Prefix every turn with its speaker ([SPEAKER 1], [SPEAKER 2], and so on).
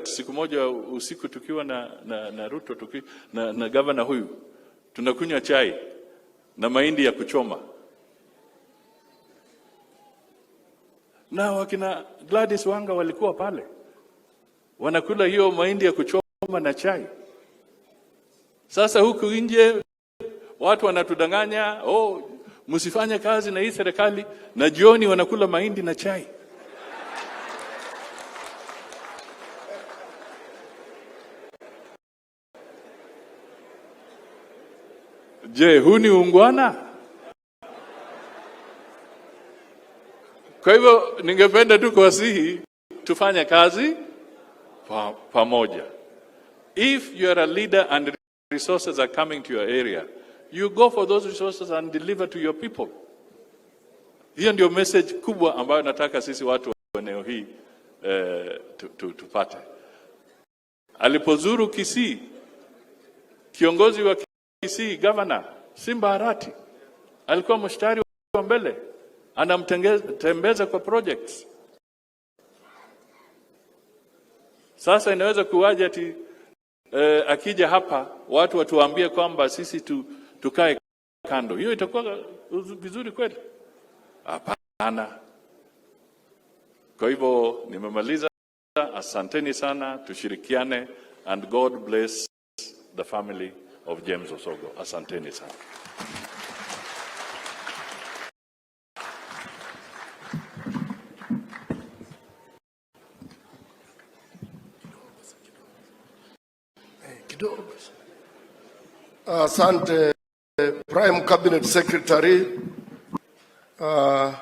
[SPEAKER 1] Siku moja usiku tukiwa na Ruto na gavana huyu tunakunywa chai na mahindi ya kuchoma, na wakina Gladys Wanga walikuwa pale wanakula hiyo mahindi ya kuchoma na chai. Sasa huku nje watu wanatudanganya, "Oh, msifanye kazi na hii serikali," na jioni wanakula mahindi na chai. Je, huu ni uungwana? Kwa hivyo ningependa tu kuwasihi tufanye kazi pamoja. If you are a leader and resources are coming to your area, you go for those resources and deliver to your people. Hiyo ndio message kubwa ambayo nataka sisi watu wa eneo hii tupate. Alipozuru Kisii, kiongozi wa Kisii, Governor Simba Arati, alikuwa mstari wa mbele, anamtembeza kwa projects. Sasa inaweza kuwaje ati akija hapa watu watuambie kwamba sisi tukae kando? Hiyo itakuwa vizuri kweli? Hapana. Kwa hivyo nimemaliza. Asanteni sana, tushirikiane and God bless the family of James Osogo. Asanteni sana.
[SPEAKER 2] Kidogo. Asante, Prime Cabinet Secretary. Prime